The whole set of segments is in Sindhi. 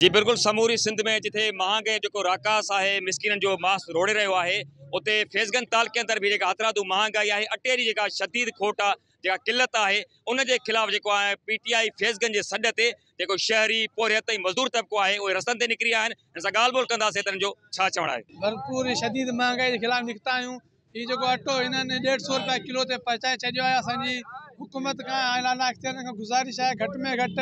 جي بلڪل سموري سنڌ ۾ جٿي مهانگائي جو جيڪو راڪاس آهي مسڪينن جو ماس روڙي رهيو آهي اتي فيض گنج تعلقي اندر به جيڪا هٿرادو مهانگائي آهي اٽي جي جيڪا شديد کوٽ آهي جيڪا قلت آهي ان جي خلاف جيڪو آهي پي ٽي آء فيض گنج جي سڏ تي جيڪو شهري پورهيت ۽ مزدور طبقو آهي اهي رستن تي نڪري آيا آهن ان سان ڳالهه ٻولهه ڪنداسين ته انهن جو ڇا چوڻ آهي. ڀرپور شديد مهانگائي جي خلاف نڪتا آهيون هي جيڪو اٽو هنن ڏيڍ سئو روپيا ڪلو تي پهچائي ڇڏيو آهي اسان جي حڪومت کان ۽ اعليٰ اختيارين کان گذارش آهي گهٽ ۾ گهٽ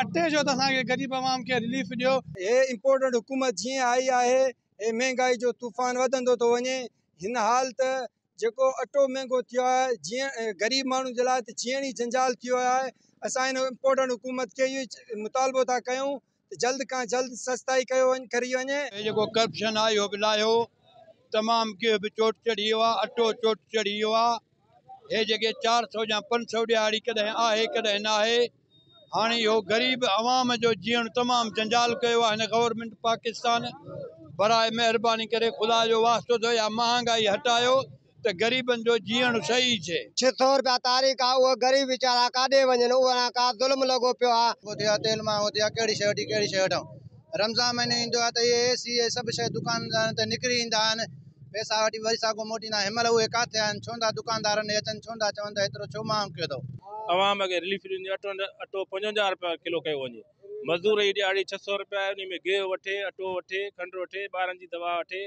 اٽي جو ته اسان کي غريب عوام کي رليف ڏيو. هي امپورٽڊ حڪومت جيئن آئي آهي هي مهنگائي جو طوفان وڌندو ٿو وڃي هن حال ته جيڪو اٽو مهنگو ٿيو آهي جيئن غريب ماڻهو جي لاء ته جيئڻ ئي جنجال ٿي ويو آهي اسان هن امپورٽڊ حڪومت کي اهو ئي مطالبو ٿا ڪيون ته جلد کان جلد سستائي ڪيو ڪري وڃي. هي جيڪو ڪرپشن آ اهو به لاهيو تمام گيهه به چوٽ چڙهي ويو آ اٽو چوٽ چڙهي ويو آ هي جيڪي 400 يا 500 ڏهاڙي ڪڏهن آهي ڪڏهن ناهي هاڻي اهو غريب عوام جو جيئڻ تمام جنجال ڪيو آ هن گورنمينٽ پاڪستان براء مهرباني ڪري خدا جو واسطو اٿو اها مهانگائي هٽايو ته غريبن جو جيئڻ صحيح ٿئي. 600 رپيا تاريخ آ اهي غريب ويچارا ڪاڏي وڃن اهو ڪا ظلم لڳو پيو آ. مهانگو ٿيو آ تيل مهانگو ٿيو آ ڪهڙي شيء وٺي ڪهڙي شيء وٺون رمضان مهينو ايندو آ ته اهي اي سي اهي سڀ شيء دڪاندارن تي نڪري ايندا آهن پئسا وٺي وري ساڳو موٽي ايندا آهن هن مهل اهي ڪاٿي آهن ڇو نٿا دڪاندارن ڏي اچن ڇو نٿا چون ته هيترو ڇو مهانگو ڪيو اٿو. عوام کي رليف ڏني اٽو اٽو 55 رپيا ڪلو ڪيو وڃي مزدور جي ڏهاڙي 600 رپيا آهي انهي ۾ گيهه وٺي اٽو وٺي کنڊ وٺي ٻارن جي دوا وٺي.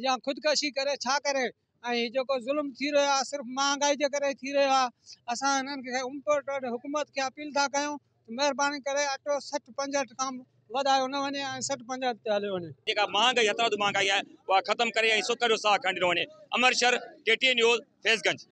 يا خودڪشي ڪري ڇا ڪري ۽ هي جيڪو ظلم ٿي رهيو آهي صرف مهانگائي جي ڪري ٿي رهيو آهي اسان هنن کي امپورٽڊ حڪومت کي اپيل ٿا ڪيون ته مهرباني ڪري اٽو 60 65 کان وڌايو نه وڃي ۽ 60 65 تي هليو وڃي. جيڪا مهانگائي هٿرادو مهانگائي آهي اها ختم ڪري ۽ سک جو ساهه کڻڻ ڏنو وڃي. امر شر، ڪي ٽي اين نيوز، فيض گنج.